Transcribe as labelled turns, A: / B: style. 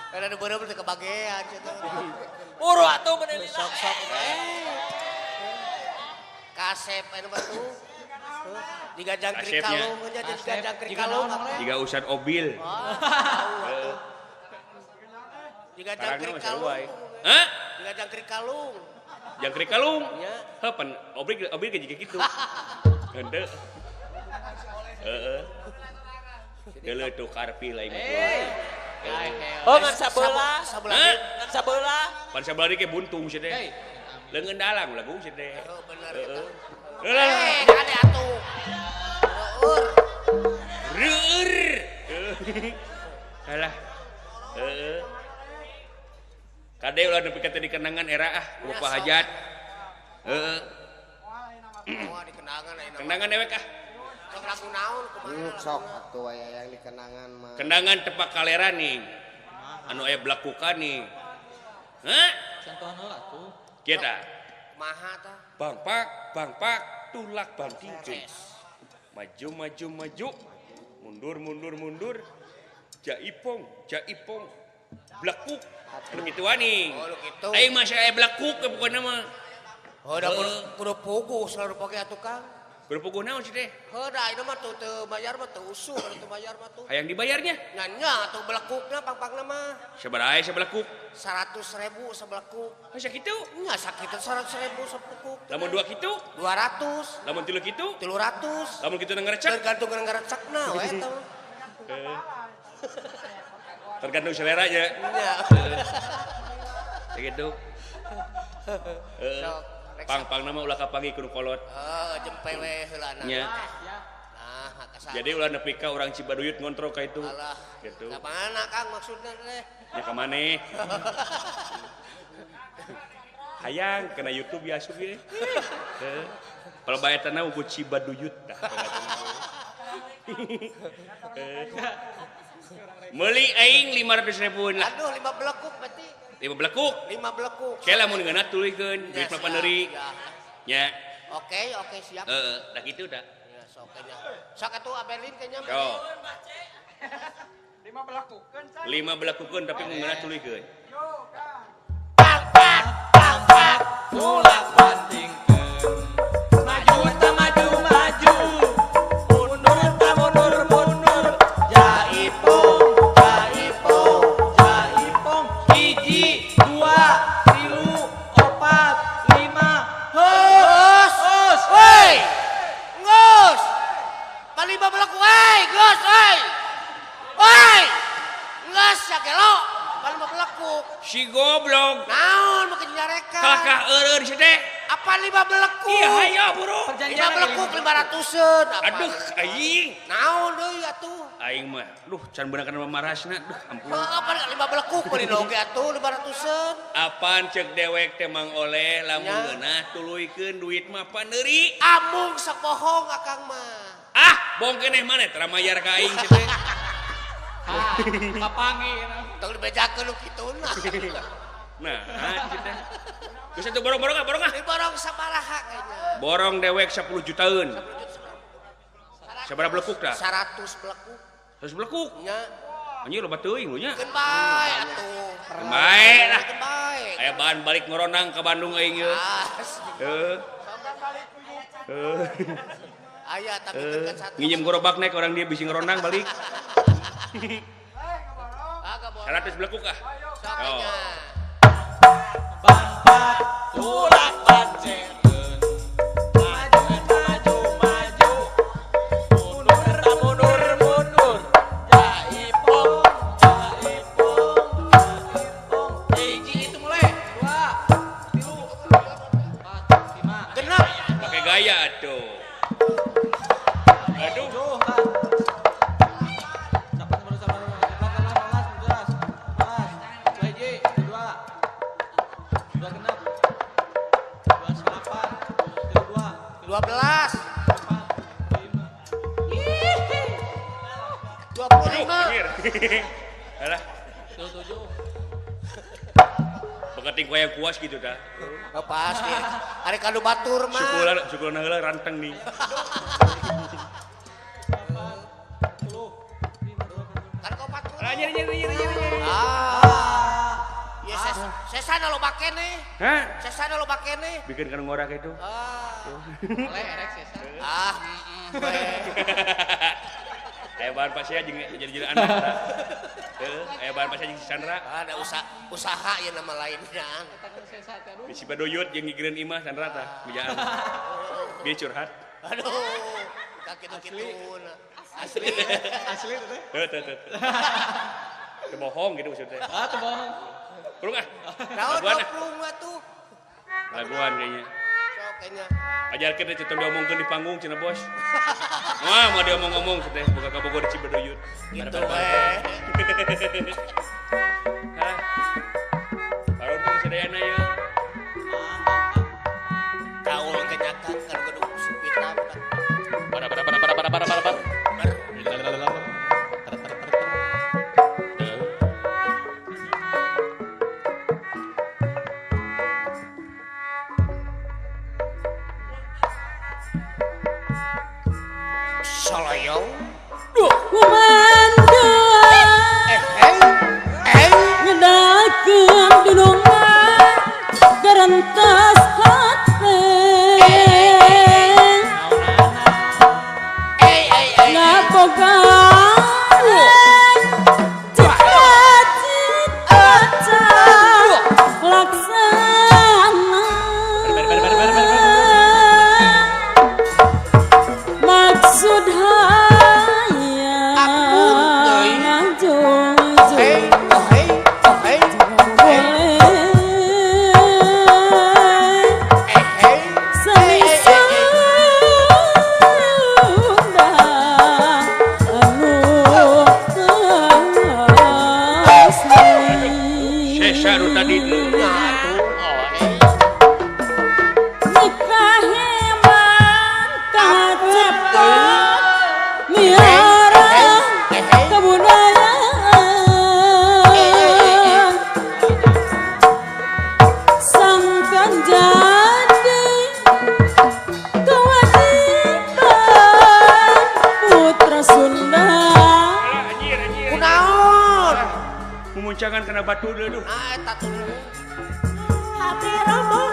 A: Karena nu beureum teu kebagean cenah.
B: Buru atuh meuni lila.
A: Sok-sok. Kasep anu mah tuh. Jiga jangkrik kalung aja jiga jangkrik kalung.
C: Jiga Ustad Obil.
A: Jiga jangkrik kalung.
C: Hah?
A: Jiga jangkrik kalung.
C: Jangkrik kalung? Heuh pan Obil Obil ge jiga kitu. Henteu. Heeh. Deuleu tuh karpi lain mah.
B: Oh ngan sabelah. Ngan sabelah.
C: Pan sabelah ge buntung sih teh. Leungeun dalang lagu sih teh.
A: Heeh bener eta.
C: Heeh.
A: Kade atuh. Reur.
C: Reur. Alah. Heeh. Kade ulah nepi ka teu dikenangan era ah, lupa hajat. Heeh.
A: Moal dikenangan ayeuna.
C: Kenangan dewek ah.
A: Sok lagu naon kumaha?
D: Sok atuh aya yang dikenangan mah.
C: Kenangan tepak kalera nih. Anu aya belakukan nih. Hah?
E: Contohan heula atuh.
C: Kieu tah.
A: Kumaha tah?
C: Bangpak, bangpak, tulak banting. Maju, maju, maju. Mundur, mundur, mundur. Jaipong, jaipong. Blekuk. Anu kitu nih.
A: Oh, nu kitu.
C: Aing mah aya blekuk ke pokona mah.
A: Oh, da kudu puguh selalu pake atuh Kang.
C: Kudu puguh naon sih teh?
A: Heuh da ayeuna mah teu teu bayar mah teu usuh kalau teu bayar mah tuh.
C: Hayang dibayarnya?
A: Nya nya atuh belekukna pang-pangna mah.
C: Sabaraha sabelekuk?
A: 100.000 sabelekuk.
C: Hah sakitu?
A: Nya sakitu 100.000 sabelekuk.
C: Lamun dua kitu?
A: 200.
C: Lamun tilu kitu?
A: 300.
C: Lamun kitu ngerecek?
A: Tergantung ngerecekna we eta mah.
C: Tergantung selera nya.
A: Nya.
C: Sakitu.
A: Sok.
C: Pang-pang nama ulah kapanggih kudu kolot.
A: Heeh, jempe we heulana.
C: Nya.
A: Nah, kasa.
C: Jadi ulah nepi ka urang Cibaduyut ngontrol ka itu.
A: Alah.
C: Gitu.
A: Ka mana Kang maksudna teh?
C: Ya ka maneh. Hayang kena YouTube ya asup ieu. Heeh. Kalau bae tanah ugu Cibaduyut tah. Meuli aing 500.000 lah.
A: Aduh, 5 belekuk berarti.
C: 5 belekuk.
A: 5 belekuk.
C: Ke lamun ngeunah tuluykeun duit mah paneuri. Nya.
A: Oke, oke siap.
C: Heeh, da kitu da.
A: Ya sok nya. Sok atuh Abelin kayaknya.
C: Sok.
F: 5 belekukeun cai.
C: 5 belekukeun tapi mun ngeunah tuluykeun.
F: Yo, Kang.
B: Pak pak pak pak tulak bantingkeun. Maju ta maju maju. Mundur ta mundur mundur. Jaipong, jaipong, jaipong. 1, 2, 3, 4, 5. Hus, hus.
A: Woi. Geus. Palima belekuk euy, geus euy. Woi. Geus ya gelo. Palima belekuk.
C: Si goblok.
A: Naon make nyarekan?
C: Kalakah eureun si teh.
A: Apa 5 belekuk?
C: Iya, hayo buru.
A: 5 belekuk 500-eun.
C: Aduh, aing.
A: Naon deui atuh?
C: Aing mah, duh can beunang kana marasna, duh ampun.
A: Heuh, apa 5 belekuk meuli oge atuh 500-eun.
C: Apaan cek dewek teh Mang Oleh lamun ngeunah tuluykeun duit mah paneuri.
A: Amung sok bohong akang mah.
C: Ah, bohong keneh maneh tara mayar ka aing sih teh.
E: Ah, kapangi.
A: Tong dibejakeun nu kituna.
C: Nah, kitu teh. Geus atuh borong-borong ah, borong ah.
A: Diborong sabaraha kayaknya.
C: Borong dewek 10 jutaan. Sabaraha belekuk tah?
A: 100 belekuk.
C: 100 belekuk?
A: Nya.
C: Anjir loba teuing lu nya.
A: Keun bae atuh.
C: Keun bae lah.
A: Keun bae.
C: Aya bahan balik ngoronang ka Bandung aing ieu. Heeh. Heeh.
A: Aya tapi kan satu.
C: Nginjem gerobak naik orang dia bisi ngeronang balik. 100 belekuk ah.
A: Sok nya.
B: Bangpak tulak bancekeun. Maju maju maju. Mundur ta mundur mundur. Jaipong jaipong jaipong.
E: Hiji itu mulai. 2, 3, 4, 5.
A: Genep.
C: Pakai gaya atuh. Aduh.
A: 12. 25.
C: Alah.
E: 27.
C: Peketing wayang kuas gitu dah.
A: Oh, pasti. Ari kanu batur mah.
C: Syukuran, syukuran heula ranteng nih.
A: Kan kau batur.
C: Anjir anjir anjir anjir.
A: Ah. Ya sesana loba keneh.
C: Hah?
A: Sesana loba keneh.
C: Bikin kan ngorak itu.
A: Ah.
E: Oleh erek sesa.
A: Ah,
C: Aya bahan pasea jeung jadi anak. Heeh, aya bahan pasea jeung si Sandra.
A: Ada usaha ya nama lainnya.
E: Eta sesa teh aduh.
C: Di Cibaduyut jeung ngigireun imah Sandra tah bejaan. Dia curhat.
A: Aduh, kakitu-kituna.
B: Asli. Asli teh.
C: Heuh, teu teu. Teu bohong gitu maksudnya.
E: Ah, teu bohong.
C: Prung ah.
A: Naon
C: Laguan ah.
A: prung atuh?
C: Laguan kayaknya.
A: Sok kayaknya.
C: Ajarkeun teh tong diomongkeun di panggung cenah bos. Wah, mau diomong-omong teh boga kabogoh di Cibaduyut.
A: Gitu we.
C: Hah. Baru sadayana ya.
A: Kaul kenyakan kan gedung supita.
B: Bara bara bara bara bara bara bara.
A: Soloyong.
G: Kumandang ngedakeun dunungan garantas hate ngabogaan cita-cita laksana maksud hayang ngajungjung boleh seni Sunda anu asli.
C: Sesa nu tadi
G: Nikah heman kacepot miara kebudayaan sangkan jadi kewajiban putra Sunda.
C: Anjir anjir.
A: Kunaon?
C: Mumuncangan kana batu deui duh.
A: Ah, eta tuh.
G: Hati rombongan